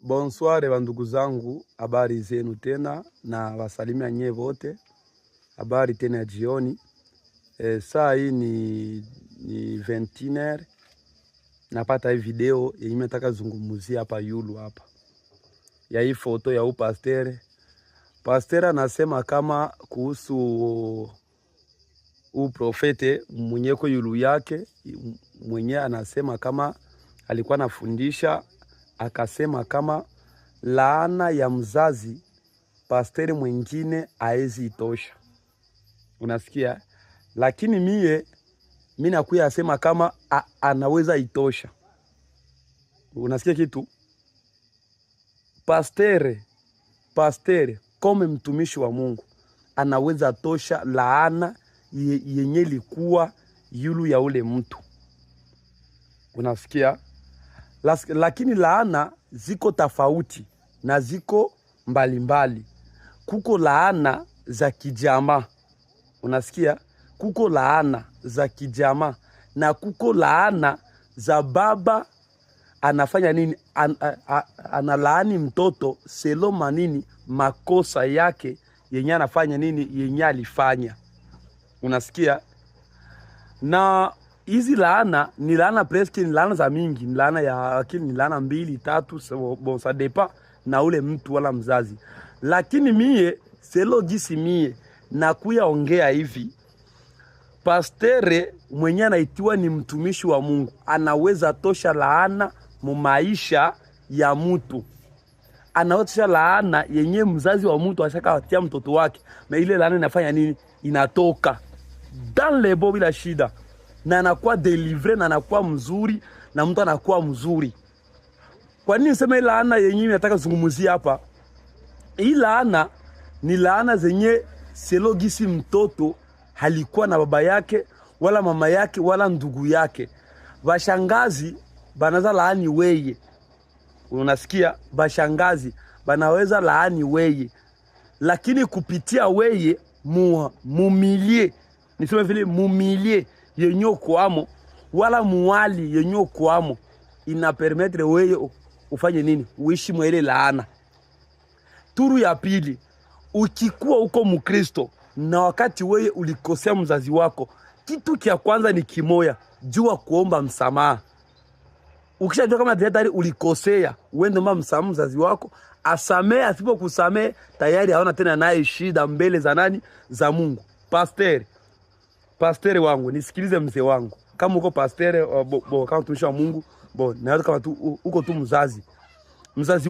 Bonsoir bandugu zangu, habari zenu tena na wasalimia nyie wote, habari tena ya jioni. Saa hii ni 21h, napata hii video yenye nataka zungumzia hapa yulu hapa ya hii photo ya pasteur. Pasteur anasema kama kuhusu u prophète mwenyeko yulu yake mwenye anasema kama alikuwa anafundisha, akasema kama laana ya mzazi pasteur mwingine aezi itosha, unasikia? Lakini mie mi nakuya asema kama anaweza itosha, unasikia kitu? Pasteur comme mtumishi wa Mungu anaweza tosha laana yenye likuwa yulu ya ule mtu, unasikia? Lakini laana ziko tofauti na ziko mbalimbali. Kuko laana za kijamaa, unasikia? Kuko laana za kijamaa na kuko laana za baba anafanya nini? Analaani mtoto selon manini makosa yake yenye anafanya nini yenye alifanya, unasikia? Na hizi laana ni laana presque, ni laana za mingi, ni laana ya akili, ni laana mbili tatu, so, bon ça dépend na ule mtu wala mzazi. Lakini mie selon gisi mie nakuya ongea hivi, pasteur mwenye anaitiwa ni mtumishi wa Mungu anaweza tosha laana mu maisha ya mtu, anaweza laana yenye mzazi wa mtu ashakatia mtoto wake, na ile laana inafanya nini? Inatoka dans le bon bila shida, na anakuwa délivré na anakuwa mzuri na mtu anakuwa mzuri. Kwa nini niseme hii laana yenyewe nataka zungumzia hapa? Hii laana ni laana zenye selon gisi mtoto halikuwa na baba yake wala mama yake wala ndugu yake. Bashangazi banaza laani weye, unasikia? Bashangazi banaweza laani weye, lakini kupitia weye mumilie, niseme vile mumilie yenye kwamo wala muwali yenye kwamo ina permettre weye ufanye nini? Uishi mwele laana. Turu ya pili, ukikuwa uko Mkristo na wakati weye ulikosea mzazi wako, kitu kia kwanza ni kimoya, jua kuomba msamaha. Ukishajua kama tayari ulikosea, uende omba msamaha mzazi wako, asamee. Asipokusamee tayari haona tena naye shida mbele za nani? Za Mungu. Pasteur wangu, nisikilize mzee wangu, kama uko pasteur bo, kama mtumishi wa Mungu bo, na kama tu uko tu mzazi, mzazi